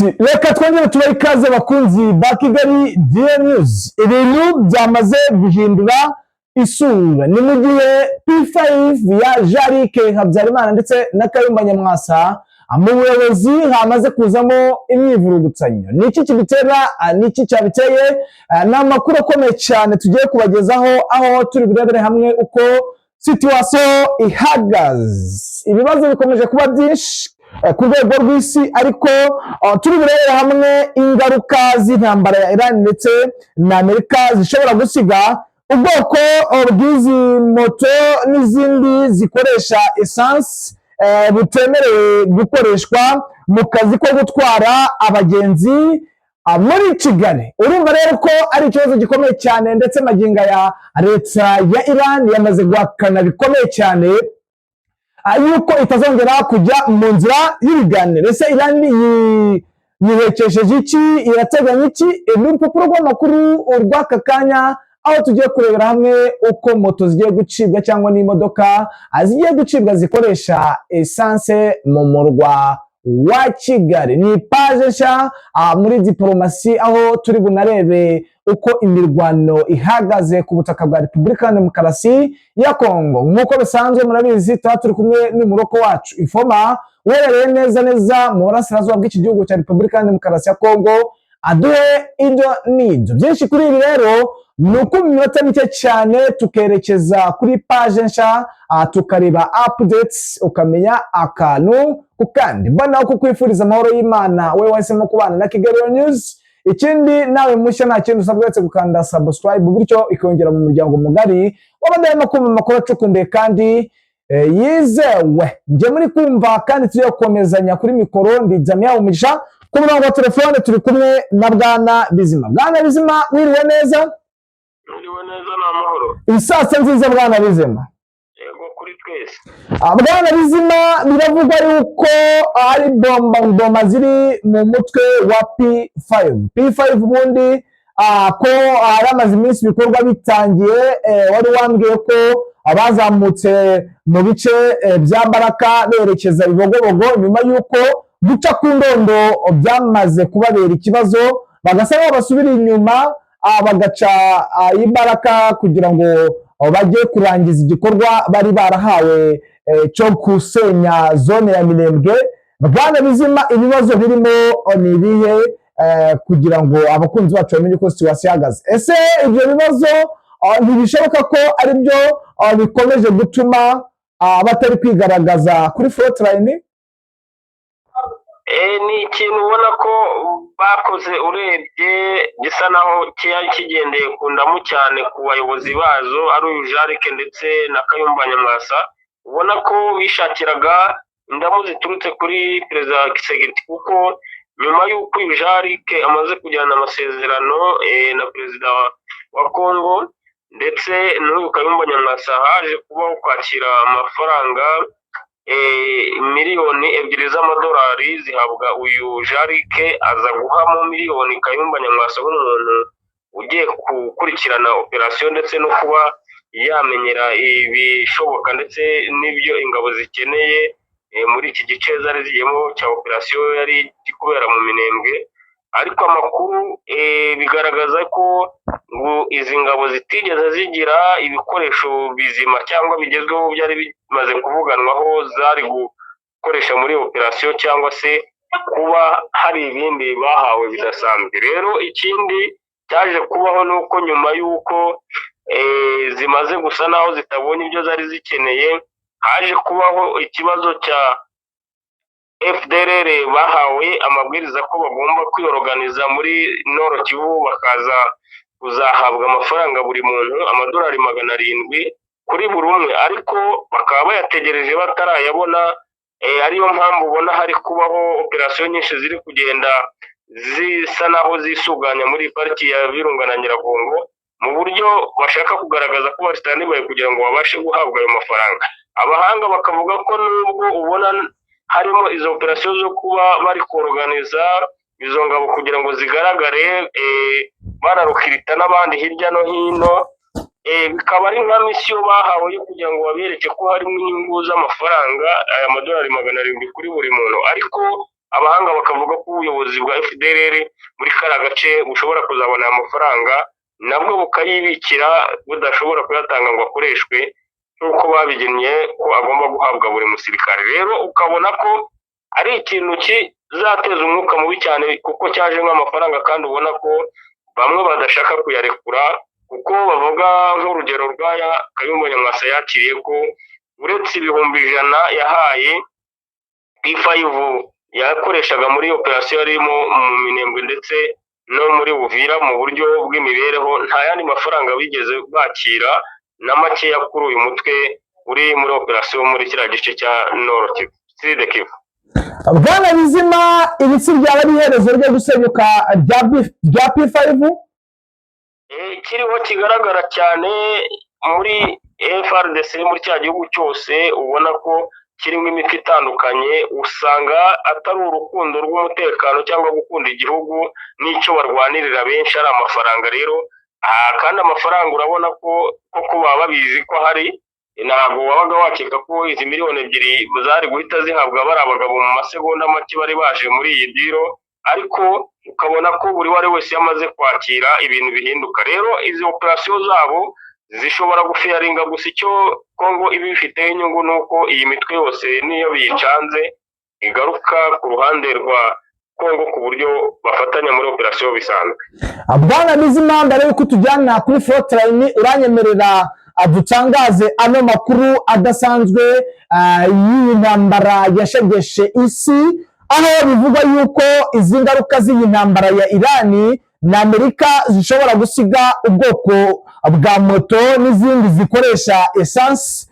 Reka twongere tubahe ikaze, bakunzi ba Kigali DN News. Ibintu byamaze guhindura isura. Ni mu gihe P5 ya Jarike Habyarimana ndetse na Kayumba Nyamwasa mu buyobozi hamaze kuzamo imyivurugutsanyo. Ni iki kibitera? Ni iki cyabiteye? Ni amakuru akomeye cyane tugiye kubagezaho, aho turi burebere hamwe uko situation ihagaze. Ibibazo bikomeje kuba byinshi ku rwego rw'isi, ariko turi burebere hamwe ingaruka z'intambara ya Iran ndetse na Amerika zishobora gusiga ubwoko bw'izi moto n'izindi zikoresha essence butemerewe gukoreshwa mu kazi ko gutwara abagenzi muri Kigali. Urumva rero ko ari ikibazo gikomeye cyane, ndetse magingo ya leta ya Iran yamaze guhakana bikomeye cyane yuko itazongera kujya mu nzira y'ibiganiro. Ese Iran yihekesheje iki? Irateganya iki? Ni urupapuro rw'amakuru rw'aka kanya, aho tugiye kurebera hamwe uko moto zigiye gucibwa cyangwa n'imodoka zigiye gucibwa zikoresha essence mu murwa wa Kigali. Ni page nshya muri diporomasi, aho turi bunarebe uko imirwano ihagaze ku butaka bwa Repubulika ya Demokarasi ya Kongo. Nk'uko bisanzwe murabizi, tuba turi kumwe n'umuroko wacu Ifoma, uherereye neza neza mu burasirazuba bw'iki gihugu cya Repubulika ya Demokarasi ya Kongo, aduhe ibyo n'ibyo byinshi. Kuri ibi rero ni uko mu minota mike cyane tukerekeza kuri page nshya, tukareba updates, ukamenya akantu ku kandi. Mbona ko kwifuriza amahoro y'Imana wowe wahisemo kubana na Kigali News. Ikindi, nawe mushya, nta kindi usabwa uretse gukanda subscribe, bityo ikongera mu muryango mugari w'abadahema kumva amakuru acukumbuye kandi yizewe. Njye muri kumva kandi tugiye gukomezanya kuri mikoro ndi Damian Umugisha. Ku murongo wa telefone turi kumwe na Bwana Bizima. Bwana Bizima, wiriwe neza? Mwiriwe neza, ni amahoro. Isasa nziza, Bwana Bizima. Yego, kuri twese. Bwana Bizima, biravugwa yuko hari bomba ziri mu mutwe wa P5. P5 ubundi ko hari amaze iminsi ibikorwa bitangiye, wari wambwiye ko abazamutse mu bice bya Baraka berekeza Bibogobogo, nyuma y'uko guca ku Ndondo byamaze kubabera ikibazo, bagasa nkaho basubira inyuma, bagaca Ibaraka kugira ngo bajye kurangiza igikorwa bari barahawe cyo gusenya zone ya Minembwe. Bwana Bizima, ibibazo birimo ni ibihe, kugira ngo abakunzi bacu bamenye uko situation ihagaze? Ese ibyo bibazo ntibishoboka ko ari byo bikomeje gutuma batari kwigaragaza kuri front line? Ni ikintu ubona ko bakoze, urebye gisa naho cyari kigendeye ku ndamu cyane ku bayobozi bazo, ari uyu Jarike ndetse na Kayumba Nyamwasa. Ubona ko bishakiraga indamu ziturutse kuri Perezida Tshisekedi, kuko nyuma y'uko uyu Jarike amaze kugirana amasezerano na Perezida wa Kongo ndetse n'uyu Kayumba Nyamwasa, haje kubaho kwakira amafaranga 2 miliyoni z'amadolari zihabwa uyu Jarike, aza guhamo miliyoni Kayumba Nyamwasa nk'umuntu ugiye gukurikirana operasiyo ndetse no kuba yamenyera ibishoboka ndetse n'ibyo ingabo zikeneye muri iki gice zari zigiyemo cya operasiyo yari iri kubera mu Minembwe. Ariko amakuru bigaragaza ko ngo izi ngabo zitigeze zigira ibikoresho bizima cyangwa bigezweho byari bimaze kuvuganwaho zari gukoresha muri operasiyo, cyangwa se kuba hari ibindi bahawe bidasanzwe. Rero ikindi cyaje kubaho ni uko nyuma y'uko zimaze gusa naho zitabonye ibyo zari zikeneye, haje kubaho ikibazo cya FDLR bahawe amabwiriza ko bagomba kwiyoroganiza muri Nord Kivu, bakaza kuzahabwa amafaranga buri muntu amadolari 700 kuri buri umwe, ariko bakaba bayategereje batarayabona. Ariyo mpamvu ubona hari kubaho operasiyo nyinshi ziri kugenda zisa naho zisuganya muri pariki ya Virunga na Nyiragongo, mu buryo bashaka kugaragaza ko basitanibaye kugira ngo babashe guhabwa ayo mafaranga. Abahanga bakavuga ko nubwo ubona harimo izo operasiyo zo kuba bari koroganiza izo ngabo kugira ngo zigaragare, banarukirita n'abandi hirya no hino, bikaba ari nka misiyo bahawe yo kugira ngo babereke ko harimo inyungu z'amafaranga, aya madolari 700 kuri buri muntu, ariko Abahanga bakavuga ko ubuyobozi bwa FDLR muri kariya gace bushobora kuzabona aya mafaranga, nabwo bukayibikira, budashobora kuyatanga ngo akoreshwe nk'uko babigennye ko agomba guhabwa buri musirikare. Rero ukabona ko ari ikintu kizateza umwuka mubi cyane, kuko cyaje nk'amafaranga kandi ubona ko bamwe badashaka kuyarekura, kuko bavuga nk'urugero rw'aya Kayumba Nyamwasa yakiriye, ko uretse 100,000 yahaye P5 yakoreshaga muri operasiyo yarimo mu Minembwe ndetse no muri Uvira mu buryo bw'imibereho, nta yandi mafaranga bigeze bakira na makeya kuri uyu mutwe uri muri operasiyo muri kiriya gice cya Nord Kivu, Sud Kivu. Bwana Bizima, ibitsi byaba ari iherezo ryo gusenyuka rya P5? Ikiriho kigaragara cyane muri FARDC, muri cya gihugu cyose ubona ko kirimo imitwe itandukanye, usanga atari urukundo rw'umutekano cyangwa gukunda igihugu n'icyo barwanirira, benshi ari amafaranga. Rero aha kandi amafaranga urabona ko koko baba babizi ko ahari. Ntabwo wabaga wakeka ko izi miliyoni 2 zari guhita zihabwa bari abagabo mu masegonda make bari baje muri iyi deal, ariko ukabona ko buri uwo ari wese iyo amaze kwakira ibintu bihinduka. Rero izi operasiyo zabo zishobora gufailinga, gusa icyo Kongo iba ibifiteho inyungu ni uko iyi mitwe yose niyo biyicanze igaruka ku ruhande rwa Kongo, ku buryo bafatanya muri operasiyo bisanzwe. Bwana Bizima, mbere y'uko tujyana kuri frontline, uranyemerera dutangaze ano makuru adasanzwe y'iyi ntambara yashegeshe isi, aho bivugwa yuko izi ngaruka z'iyi ntambara ya Irani na Amerika zishobora gusiga ubwoko bwa moto n'izindi zikoresha esanse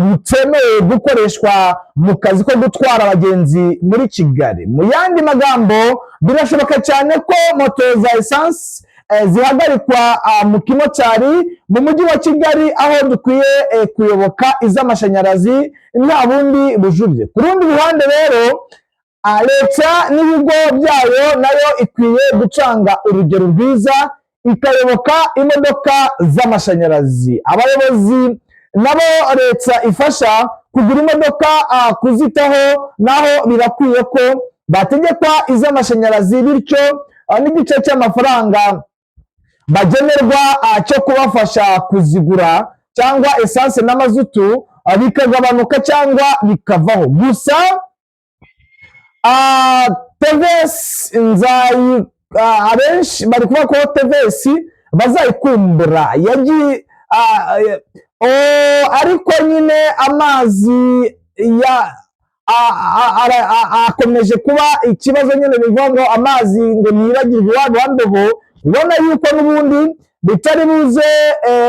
bitemewe gukoreshwa mu kazi ko gutwara abagenzi muri Kigali. Mu yandi magambo, birashoboka cyane ko moto za esanse zihagarikwa mu kimotari mu mujyi wa Kigali, aho dukwiye kuyoboka iz'amashanyarazi nta bundi bujurire. Ku rundi ruhande rero, leta n'ibigo byayo nayo ikwiye gucanga urugero rwiza, ikayoboka imodoka z'amashanyarazi. Abayobozi nabo leta ifasha kugura imodoka, kuzitaho, naho birakwiye ko bategekwa iz'amashanyarazi, bityo n'igice cy'amafaranga bagenerwa cyo kubafasha kuzigura cyangwa esanse na mazutu bikagabanuka cyangwa bikavaho. Gusa TVS nzayi, abenshi bari kuvuga ko TVS bazayikumbura yagiye, ariko nyine amazi ya akomeje kuba ikibazo nyine. Bivuga ngo amazi ngo ntiyibagirwe iwabo wa mbeho. Ubona yuko n'ubundi bitari buze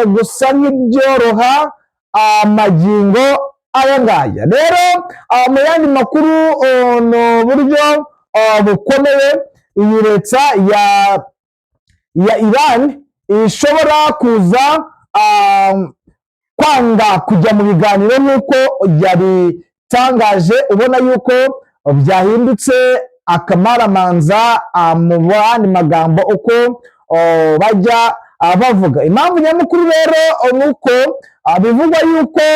gusa nk'ibyoroha amagingo aya ngaya. Rero mu yandi makuru, ni uburyo bukomeye iyi leta ya Iran ishobora kuza kwanga kujya mu biganiro nk'uko yabitangaje. Ubona yuko byahindutse akamaramanza. Mu yandi magambo, uko bajya bavuga, impamvu nyamukuru rero ni uko bivugwa yuko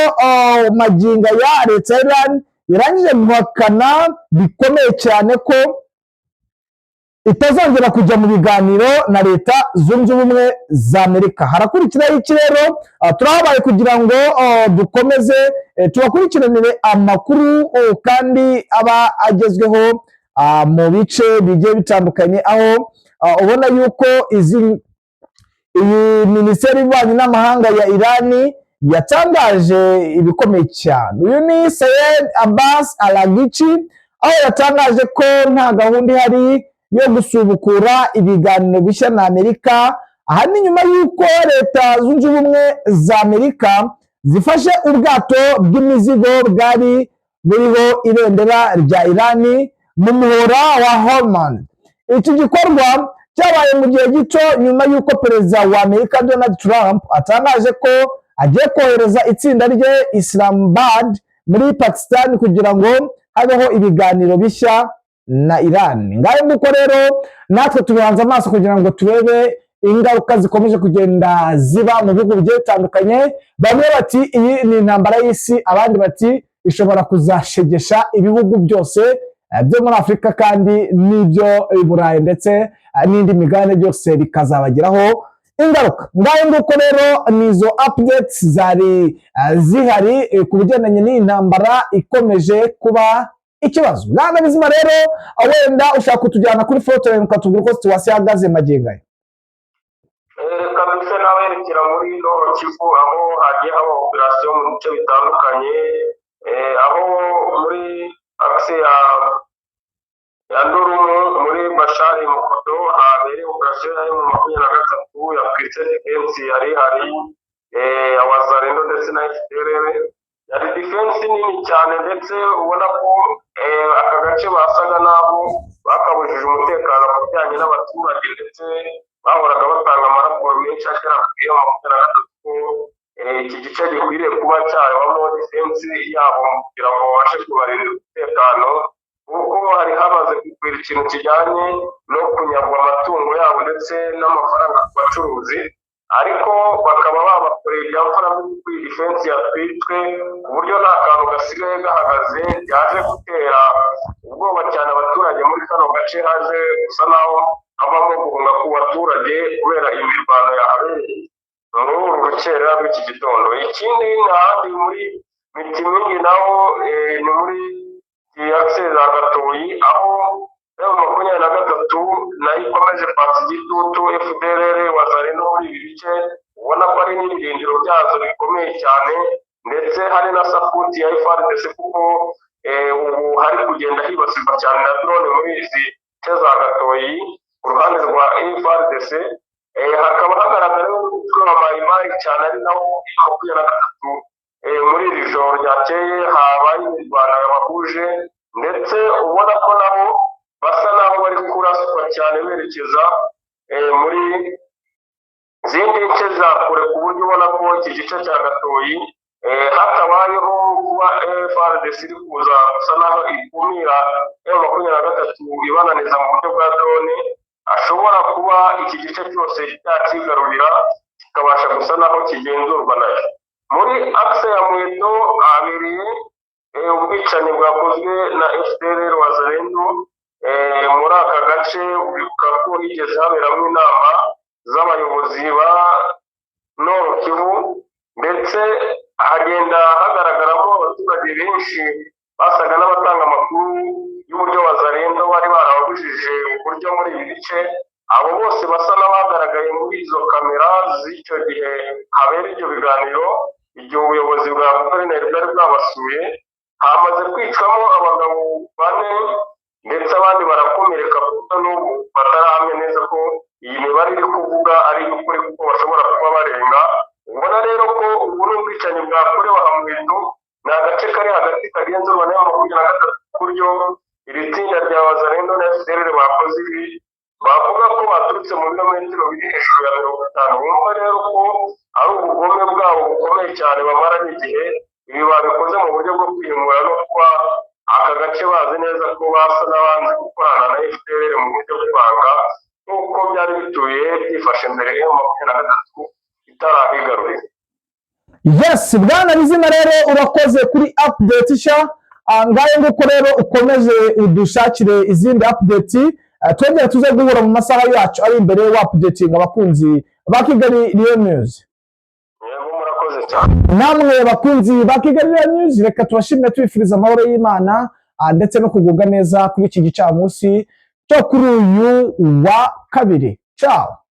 magingo ya leta ya Iran irangije guhakana bikomeye cyane ko itazongera kujya mu biganiro na Leta Zunze Ubumwe za Amerika. Harakurikiraho iki rero? Turahabaye kugira ngo dukomeze tubakurikiranire amakuru kandi aba agezweho mu bice bigiye bitandukanye, aho ubona yuko iyi minisiteri y'ububanyi n'amahanga ya Irani yatangaje ibikomeye cyane. Uyu ni Sayed Abbas Araghchi, aho yatangaje ko nta gahunda ihari yo gusubukura ibiganiro bishya na Amerika. Aha ni nyuma y'uko Leta Zunze Ubumwe za Amerika zifashe ubwato bw'imizigo bwari buriho ibendera rya Irani mu muhora wa Hormuz. Iki gikorwa cyabaye mu gihe gito nyuma y'uko perezida wa Amerika Donald Trump atangaje ko agiye kohereza itsinda rye Islamabad muri Pakistan kugira ngo habeho ibiganiro bishya na Iran. Ngayo nguko rero, natwe tubihanze amaso kugira ngo turebe ingaruka zikomeje kugenda ziba mu bihugu bigiye bitandukanye. Bamwe bati iyi ni intambara y'isi, abandi bati ishobora kuzashegesha ibihugu byose. byo muri Afurika kandi n'ibyo i Burayi ndetse n'indi migabane, byose bikazabagiraho ingaruka. Ngaho nguko rero, ni izo updates zari zihari ku bigendanye n'iyi ntambara ikomeje kuba ikibazo. Bwana Bizima rero, wenda ushaka kutujyana kuri frontline ukatubwira uko situation ihagaze magingo aya. Reka mbese n'aberekera muri Nord Kivu, aho hagiye haba operasiyo mu bice bitandukanye, aho muri axe ya Ndurumu, muri Bashari Mukoto, habereye operasiyo ya M23 yatwitse defense yari ihari ya Wazalendo ndetse na FDLR. Yari defense nini cyane, ndetse ubona ko aka gace basaga n'aho bakabujije umutekano ku bijyanye n'abaturage, ndetse bahoraga batanga amaraporo menshi agera kuri M23 ko iki gice gikwiriye kuba cyabamo defense yabo kugira ngo babashe kubarindira umutekano, kuko hari hamaze kugwira ikintu kijyanye no kunyagwa amatungo yabo ndetse n'amafaranga ku bacuruzi. Ariko bakaba babakoreye ibya mfura mbi, iyi defense yatwitswe ku buryo nta kantu gasigaye gahagaze. Byaje gutera ubwoba cyane abaturage muri kano gace, haje gusa naho havamo guhunga ku baturage kubera iyi mirwano yahabereye muri uru rukerera rw'iki gitondo. Ikindi ni ahandi muri Mitimingi naho, ni muri axe za Gatoyi, aho M23 nayo ikomeje kwatsa igitutu FDLR, Wazalendo muri ibi bice, ubona ko ari n'ibirindiro byazo bikomeye cyane, ndetse hari na support ya FARDC, kuko ubu hari kugenda hibasirwa cyane na drone muri izi nce za Gatoyi ku ruhande rwa FARDC. Hakaba hagaragara n'umutwe wa Mayimayi cyane, ari nawo 23 muri iri joro ryakeye habaye imirwano yabahuje, ndetse ubona ko nabo basa naho bari kuraswa cyane berekeza muri zindi nce za kure, ku buryo ubona ko iki gice cya Gatoyi hatabayeho kuba FARDC iri kuza gusa naho ikumira M23 ibananiza mu buryo bwa drone, ashobora kuba iki gice cyose cyakigarurira, kikabasha gusa naho kigenzurwa nayo. Muri axe ya Mweto habereye ubwicanyi bwakozwe na FDLR, Wazalendo muri aka gace. Uribuka ko higeze haberamo inama z'abayobozi ba Nord Kivu, ndetse hagenda hagaragaramo abaturage benshi basaga n'abatanga amakuru y'uburyo Wazalendo bari barababujije uburyo muri ibi bice. Abo bose basa n'abagaragaye muri izo kamera z'icyo gihe habera ibyo biganiro, igihe ubuyobozi bwa guverineri bwari bwabasuye. Hamaze kwicwamo abagabo bane, ndetse abandi barakomereka, kuko n'ubu batarahamya neza ko iyi mibare iri kuvuga ari iy'ukuri, kuko bashobora kuba barenga. Ubona rero ko ubu ni ubwicanyi bwakorewe aha Mweto, ni agace kari hagati kagenzurwa na 23, ku buryo iri tsinda rya Wazalendo na FDLR bakoze ibi bavuga ko baturutse mu birometero biri hejuru ya 50. Wumva rero ko ari ubugome bwabo bukomeye cyane bamaranye igihe. Ibi babikoze mu buryo bwo kwihimura no kuba aka gace bazi neza ko basa n'abanzi gukorana na FDLR mu buryo bw'ibanga, nk'uko byari bituye byifashe mbere ya 23 itarahigarurira. Yes, bwana Bizima rero, urakoze kuri update nshya. Ngayo nguko rero, ukomeze udushakire izindi update, twongere tuze guhura mu masaha yacu ari imbere wa updating abakunzi ba Kigali Real News. Yego, murakoze cyane. Namwe bakunzi ba Kigali Real News, reka tubashimire, tubifuriza amahoro y'Imana ndetse no kugubwa neza kuri iki gicamunsi cyo kuri uyu wa kabiri. Ciao.